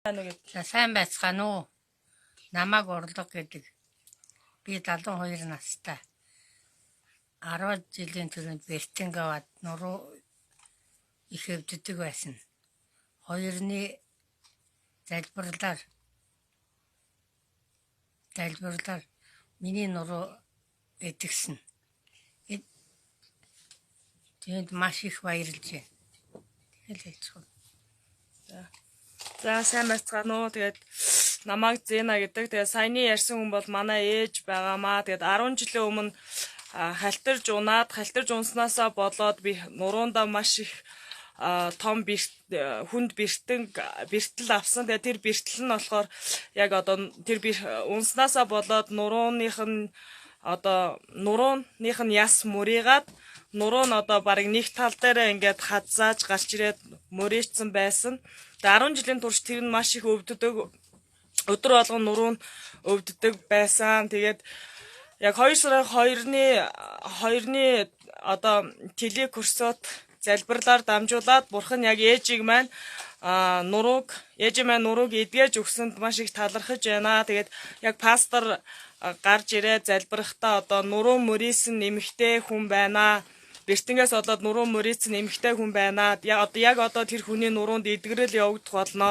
Сайн уу гэд. За сайн байцгаана уу? Намайг Урлаг гэдэг. Би 72 настай. 10 жилийн түрүүнд бэртэнг аваад нуруу их өвддөг байсан. Хоёрны залбирлаар миний нуруу эдгэсэн. Тэнд маш их баярлж байна. Тэгэл хэлчихв. За сайн байцгаана уу. Тэгээд намайг Зэна гэдэг. Тэгээд саяны ярьсан хүн бол манай ээж байгаамаа. Тэгээд 10 жилийн өмнө халтарж унаад, халтарж унснаасаа болоод би нуруундаа маш их том хүнд бэртэн бэртэл авсан. Тэгээд тэр бэртэл нь болохоор яг одоо тэр унснаасаа болоод нурууных нь одоо нурууных нь яс мөрийгаад нуруу нь одоо бараг нэг тал дээрээ ингээд хазааж гарч ирээд мөрийцсэн байсан. Тэгээ 10 жилийн турш тэр нь маш их өвддөг. Өдөр болгон нуруу нь өвддөг байсан. Тэгээд яг 2 сарын 2-ны одоо телекурсот залбирлаар дамжуулаад бурхан яг ээжийг маань нурууг ээжийн маань нурууг эдгэж өгсөнд маш их талархаж байна. Тэгээд яг пастор гарч ирээд залбирахдаа одоо нуруу мөрийсэн нэмэгтэй хүн байна. Бэртэнгээс болоод нуруу мөрийсэн нэмэгтэй хүн байна. Яг одоо тэр хүний нуруунд эдгэрэл явагдах болно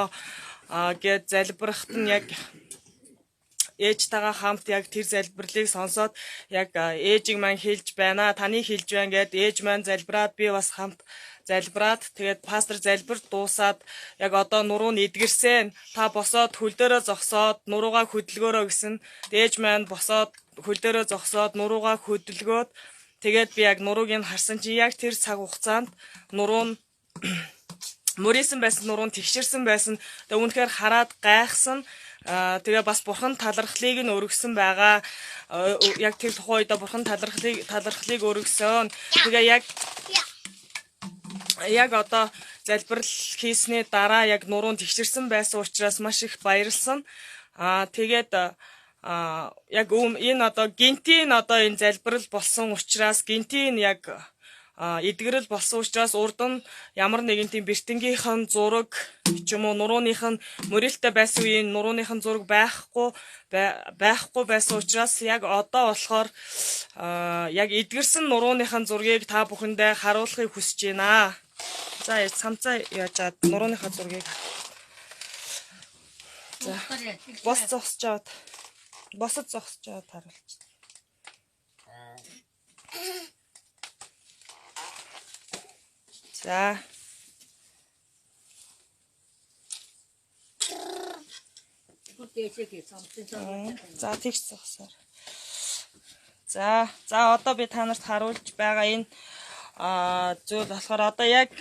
гэд залбирахад нь яг ээжтэйгээ хамт яг тэр залбирлыг сонсоод яг ээжийг маань хэлж байна. Таны хэлж байна гэд ээж маань залбираад би бас хамт залбираад тэгээд пастор залбир дуусаад яг одоо нуруу нь эдгэрсэн. Та босоод хөл дээрээ зогсоод нуруугаа хөдөлгөөрөө гэсэн. Ээж маань босоод хөл дээрээ зогсоод нуруугаа хөдөлгөөд тэгээд би яг нурууг нь харсан чинь яг тэр цаг хугацаанд нуруу нь мөрийсэн байсан, нуруу нь тэгшэрсэн байсан. Тэгээ үнэхээр хараад гайхсан. Тэгээ бас бурхан талархлыг нь өргөсөн байгаа. Яг тэр тухайн үедээ бурхан талархлыг өргөсөн. Тэгээ яг одоо залбирал хийсний дараа яг нуруу нь тэгшэрсэн байсан учраас маш их баярлсан. Тэгээд яг энэ одоо гинтийн одоо энэ залбирал болсон учраас гинтийн яг эдгэрэл болсон учраас урд нь ямар нэгэн тийм бэртэнгийнхэн зураг ч юм уу нурууных нь мөрөлтэй байсан үеийн нурууных нь зураг байхгүй байсан учраас яг одоо болохоор яг эдгэрсэн нурууных нь зургийг та бүхэндээ харуулахыг хүсэж байна. За самцаа яжаад нурууныхаа зургийг. За бос зогсож аваад босод зогсож аваад харуулчих. За. За тэгш зогсоор. За одоо би та нарт харуулж байгаа энэ зүйл болохоор одоо яг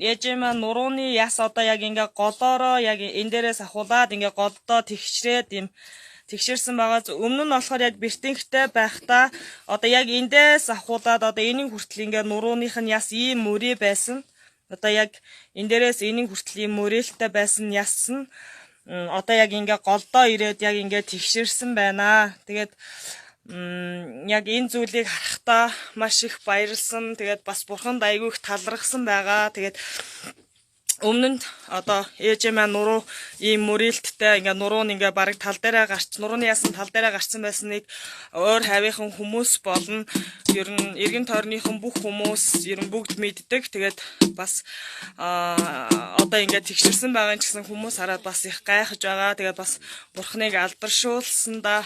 ээжийн маань нурууны яс одоо яг ингээ голоороо яг энэ дээрээс ахуулаад ингээ голдоо тэгшрээд юм тэгшэрсэн байгаа. Өмнө нь болохоор яг бэртэнхтэй байхдаа одоо яг эндээс ахуулаад одоо энийн хүртэл ингээ нурууных нь яс ийм мөрий байсан. Одоо яг энэ дээрээс энийн хүртэл ийм мөрөөлттэй байсан яс нь одоо яг ингээ голдоо ирээд яг ингээ тэгшэрсэн байна. Тэгээд яг энэ зүйлийг харахтаа маш их баярлсан. Тэгээд бас бурханд айгүй их талархсан байгаа. Тэгээд өмнө нь одоо ээжээ маань нуруу ийм мөрөөлттэй ингээ нуруу нь ингээ бараг тал дээрээ гарч нурууны ясан тал дээрээ гарцсан байсныг ойр хавийнхын хүмүүс болно. Ер нь эргэн тойрныхан бүх хүмүүс ер нь бүгд мэддэг. Тэгээд бас одоо ингээ тэгшэрсэн байгаа юм ч гэсэн хүмүүс хараад бас их гайхаж байгаа. Тэгээд бас бурхныг алдаршуулсандаа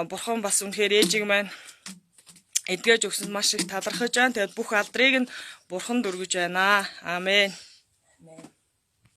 бурхан бас үнэхээр ээжийг маань эдгэж өгсөнд маш их талархаж байна. Тэгээд бүх алдрыг нь бурханд өргөж байна. Амен.